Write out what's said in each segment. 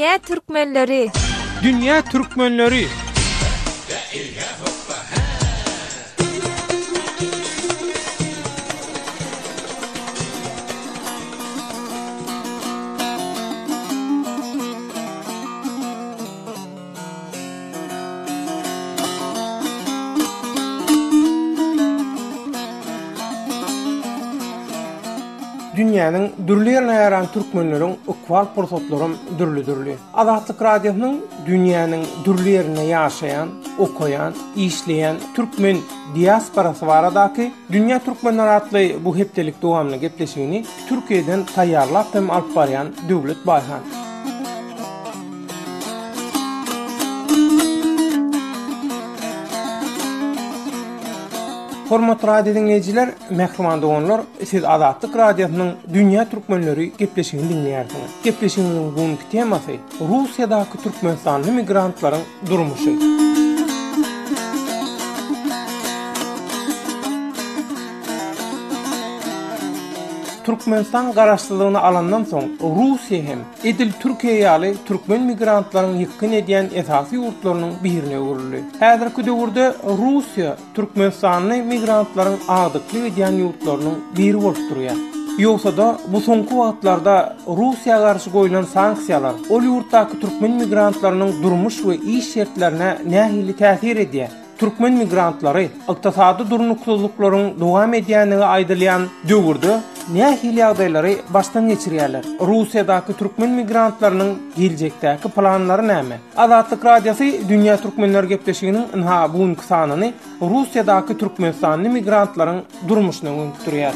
Dünýä türkmenleri! Dünýä türkmenleri! Dünýäniň dürli ýerine ýaran türkmenleriň ykbal pursatlaram dürli-dürli. Azatlyk Radiosynyň dünýäniň dürli ýerinde ýaşaýan, okaýan, işleýän türkmen diasporasy baradaky Dünýä türkmenleri atly bu hepdelik dowamly gepleşigini Türkiýeden taýýarlap hem alyp barýan Döwlet Baýhan. Hormatly radio diňleýjiler, mähriban doganlar, siz Azatlyk Radiosynyň Dünýä türkmenleri gepleşigini diňleýärsiňiz. Gepleşigimiziň bu günki temasy Russiýadaky türkmenistanly migrantlaryň durmuşy. Türkmenistan garaşsyzlygyny alandan soň Russiýa hem edil Türkiýe ýaly türkmen migrantlaryň ýykgyn edýän esasy ýurtlarynyň birine öwrüldi. Häzirki döwürde Russiýa türkmenistanly migrantlaryň agdyklyk edýän ýurtlarynyň biri bolup durýar. Ýogsa-da, bu soňky wagtlarda Russiýa garşy goýlan sanksiýalar ol ýurtdaky türkmen migrantlarynyň durmuş we iş şertlerine nähili täsir edýär? Türkmen migrantlary ykdysady durnuksyzlyklaryň dowam edýändigi aýdylýan döwürde nähili ýagdaýlary başdan geçirýärler? Russiýadaky türkmen migrantlarynyň geljekdäki planlary näme? Azatlyk Radiosy Dünýä Türkmenleri gepleşiginiň ynha bu günki sanyny Russiýadaky türkmenistanly migrantlaryň durmuşyna gönükdirýär.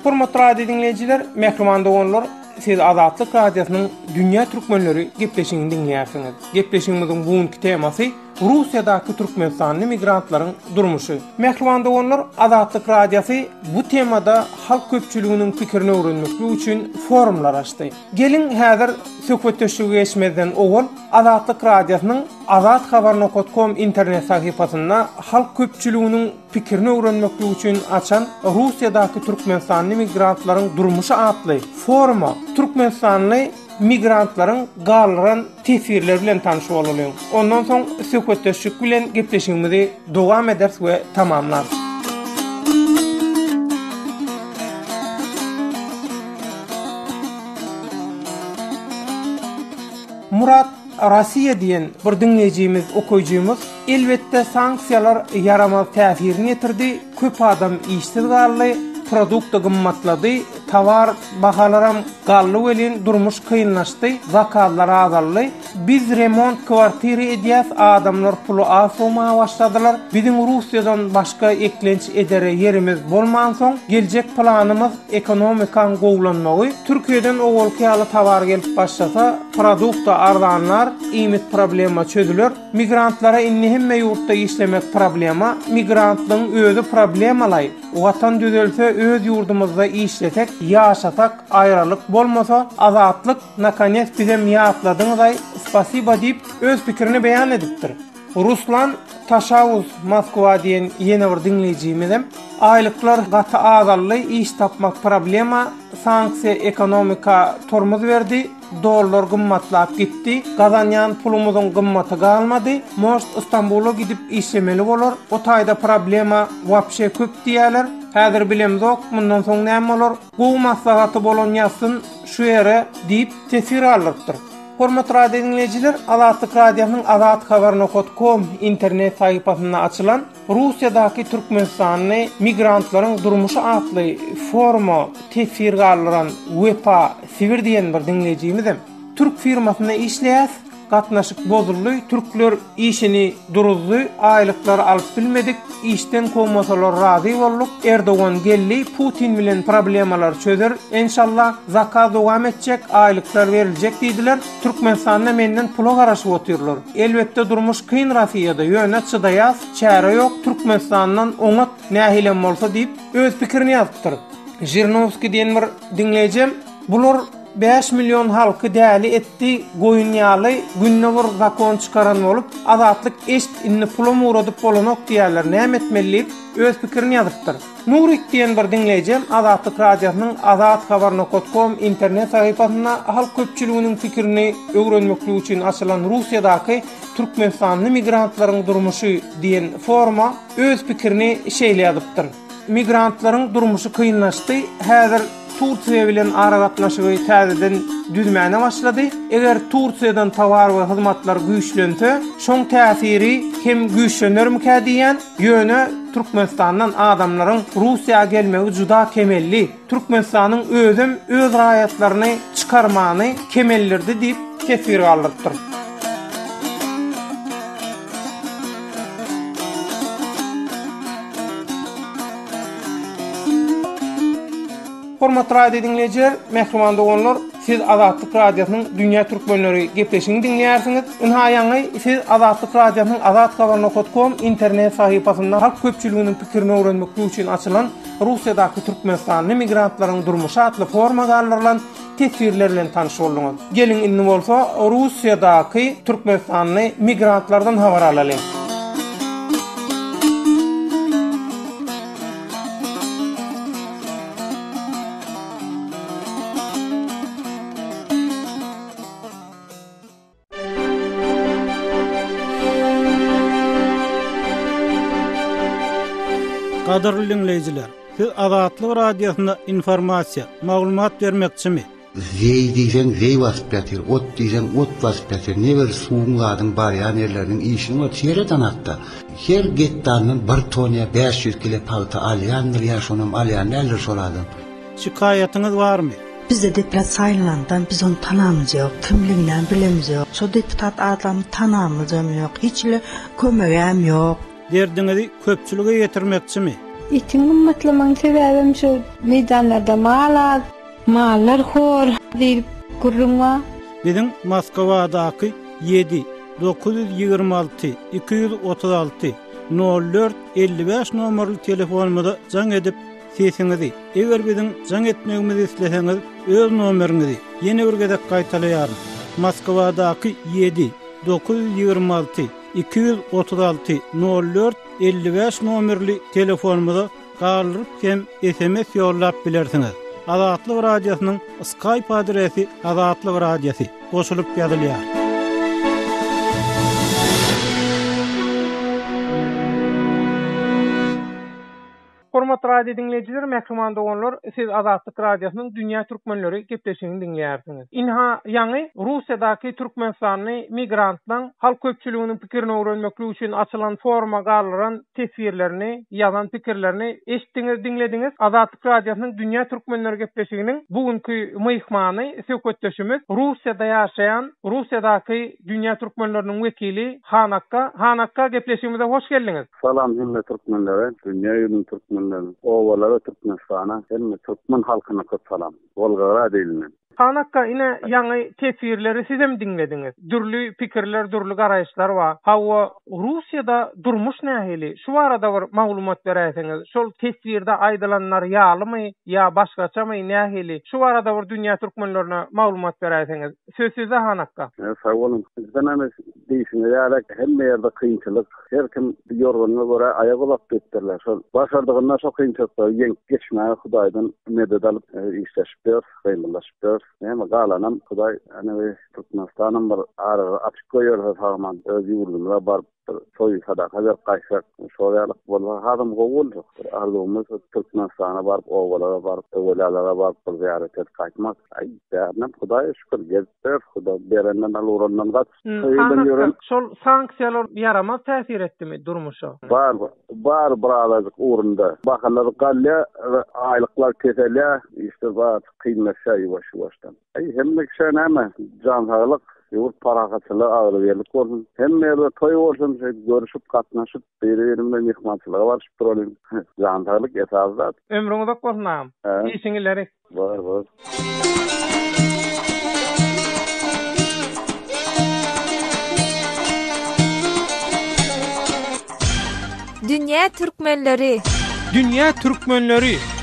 Hormatly radio diňleýjiler, mähriban doganlar, siz Azatlyk Radiosynyň Dünýä Türkmenleri gepleşigini diňleýärsiňiz. Gepleşigimiziň bu günki temasy Russiýadaky türkmenistanly migrantlaryň durmuşy. Mähriban doganlar, Azatlyk Radiosy bu temada halk köpçüliginiň pikirini öwrenmeklik üçin forumlar açdy. Geliň, häzir söhbetdeşlige geçmezden owal Azatlyk Radiosynyň Azathabar nokat kom internet sahypasynda halk köpçüliginiň pikirini öwrenmeklik üçin açan Russiýadaky türkmenistanly migrantlaryň durmuşy atly foruma türkmenistanly migrantlaryň galdyran teswirleri bilen tanyş bolalyň. Ondan soň söhbetdeşlik bilen gepleşigimizi dowam ederis we tamamlarys. Murat Rossiýa diýen bir diňleýjimiz, okaýjymyz, Elbetde sanksiýalar ýaramaz täsirini ýetirdi, köp adam işsiz galdy, produkta gymmatlady, towar bahalaram galdy welin durmuş kynlaşdy, zakazlar azaldy. Biz remont kwartira edýäs, adamlar puly az sowmaga başladylar. Biziň Russiýadan başga eklenç edere ýerimiz bolmansoň, geljek planymyz ekonomikaň gowulanmagy. Türkiýeden owalky ýaly towar gelip başlasa, produkta arzanlar, iýmit problema çözüler. Migrantlara indi hemme ýurtda işlemek problema, migrantlygyň özi problemalaý. Watan düzelse öz ýurdumyzda işlesek, ýaşasak, aýralyk bolmasa, azatlyk, nakones bizem ýatladyňyzaý, spasiba diýip, öz pikirini beýan edipdir. Ruslan Taşawuz Moskwa diýen ýene bir diňleýjimizem, Aýlyklar gaty azaldy, iş tapmak problema, sanksiýa ekonomika tormuz berdi, dollar gymmatlap gitdi, gazanýan pulumyzyň gymmaty galmady, может Istanbula gidip işlemeli bolar, o taýda problema wapşe köp diýýäler, häzir bilemzok mundan soň näme bolar, gowy maslahaty bolan ýazsyn şu ýere diýip teswir galdyrypdyr. Hormatly radio diňleýjiler, Azatlyk Radiosynyň Azathabar nokat kom internet sahypasynda açylan Russiýadaky türkmenistanly migrantlaryň durmuşy atly foruma teswir galdyran Wepa Sibir diýen bir diňleýjimizem, Türk firmasynda işleýäs, gatnaşyk bozuldy, türkler işini duruzdy, aýlyklary alyp bilmedik, işden kowmasalar razy bolduk, Erdogan geldi, Putin bilen problemalary çözer, enşalla, zakaz dowam etjek, aýlyklar beriljek diýdiler, Türkmenistanda menden pula garaşyp otyrlar. Elbetde durmuş kyn Rossiýada, ýöne çydaýas, çäre ýok, Türkmenistandan oňat nähilem bolsa diýip, öz pikirini ýazypdyr. Žirnowskiý diýen bir diňleýjem, Bular. 5 million halky däli etdi goýun ýaly günde bir zakon çykaran bolup Azatlyk eşt indi pulam ugradyp bolanok diýýärler näme etmeli diýip öz pikirini ýazypdyr. Nurik diýen bir diňleýjem Azatlyk Radiosynyň azathabar nokat kom internet sahypasynda halk köpçüliginiň pikirini öwrenmeklik üçin açylan Russiýadaky türkmenistanly migrantlaryň durmuşy diýen foruma öz pikirini şeýle ýazypdyr. Migrantlaryň durmuşy kynlaşdy, häzir Tursiýa bilen aragatnaşygy täzeden düzmäne başlady. Eger Tursiýadan towar we hyzmatlar güýçlense, şoň täsiri hem güýçlenermikä diýýän, ýöne Türkmenistandan adamlaryň Russiýa gelmegi juda kemeldi. Türkmenistanyň özem öz raýatlaryny çykarmany kemeldirdi diýip teswir galdyrypdyr. Hormatly radio diňleýjiler, mähriban doganlar, siz Azatlyk Radiosynyň Dünýä Türkmenleri gepleşigini diňleýärsiňiz. Ynha ýaňy siz Azatlyk Radiosynyň azathabar.com internet sahypasynda halk köpçüliginiň pikirini öwrenmeklik üçin açylan Russiýadaky türkmenistanly migrantlaryň durmuşy atly foruma galdyrylan teswirler bilen tanyş bolduňyz. Geliň indi bolsa Russiýadaky türkmenistanly migrantlardan habar alalyň. Gadyrly diňleýjiler, siz Azatlyk Radiosyna informasiýa, maglumat bermekçimi? Zeý diýseň zeý basyp ýatyr, ot diýseň ot basyp ýatyr. Ne bir suwuň zadyň barýan ýerleriniň işini bor seret anakda. Her gektaryndan bir ton ýa 500 kile pagta alýandyr ýa şonam alýan däldir şol adam. Şikaýatyňyz barmy? Bizde deputat saýlanandan biz ony tanamyz ýok, kimliginem bilemiz ýok. Şo deputat adamy tanamyzam ýok, hiç hili kömegem ýok. Derdiňizi köpçülige ýetirmekçimi? Etiň gymmatlamagyň sebäbem şu meýdanlarda mal az, mallar hor diýlip gürrüň bar. Biziň Moskwadaky 7 926 236 04 55 nomerli telefonymyza jaň edip, Sesiňizi, eger biziň jaň etmegimizi isleseňiz, öz nomeriňizi, ýene bir gezek gaýtalaýaryn, Moskwadaky 7 926 236 04 55 nomerli telefonymyza galdyryp hem sms ýollap bilersiňiz. Azatlyk Radiosynyň Skype adresi Azatlyk Radiosy, goşulyp ýazylýar. Hormatly radio diňleýjiler, mähriban doganlar, siz Azatlyk Radiosynyň Dünýä Türkmenleri gepleşigini diňleýärsiňiz. Ynha, ýaňy Russiýadaky türkmenistanly migrantlaň halk köpçüliginiň pikirini öwrenmeklik üçin açylan foruma galdyran teswirlerini, ýazan pikirlerini eşitdiňiz, diňlediňiz. Azatlyk Radiosynyň Dünýä Türkmenleri gepleşiginiň bu günki myhmany, söhbetdeşimiz Russiýada ýaşaýan, Russiýadaky Dünýä Türkmenleriniň wekili Han akga. Han akga, gepleşigimize hoş geldiňiz! Salam hemme türkmenlere, dünýä ýüzüniň türkmenlerine, obalara Türkmenistana, hemme türkmen halkyna köp salam. Wolgograd ilinden. Han akga ine ýaňy teswirleri sizem diňlediňiz. Dürli pikirler dürli garaýyşlar bar. Hawa Russiýada durmuş nähili? Şu barada bir maglumat beräýseňiz. Şol teswirde aýdylanlar ýalymy ýa başgaçamy nähili? Şu barada bir dünýä türkmenlerine maglumat beräýseňiz. Söz sizde Han akga. Sag boluň. Bizdenem diýşiňiz ýaly hemme ýerde kynçylyk. Her kim ýorganyna görä aýak uzat diýipdirler. Şol başardygynda şo kynçylyklary ýeňip geçmäge Hudaýdan medet alyp işleşip ýörüs, gymyldaşyp ýörüs. Näme galanam Hudaý ene Türkmenistanam bir aragy açyk goýberse sagman öz ýurdumyza baryp bir toý sadaka berip gaýtsak şol ýalyk bolsa hasam gowy boljak. Bir arzuwymyz Türkmenistana baryp obalara baryp öwelalara baryp bir zyýarat edip gaýtmak. Aý bärinem Hudaýa şükür gezip ýörüs Hudaý berenden al urandan gaç. Han akga şol sanksiýalar ýaramaz täsir etdimi durmuşa? Bar bar birazajyk ugrunda. Bahalar galýar aýlyklar keselýär işler bar kynlaşýar ýuwaş ýuwaşdan. Aý hemme kişä näme jan saglyk ýurt parahatçylygy agzybirlik bolsun. Hemme ýerde toý bolsun şeýdip görüşip gatnaşyp biri biri bilen myhmançylyga baryşyp duralyň. Jan saglyk esasy zat. Ömrüň uzak bolsun agam. Işiň ileri. Bar bar. Dünýä türkmenleri. Dünýä türkmenleri.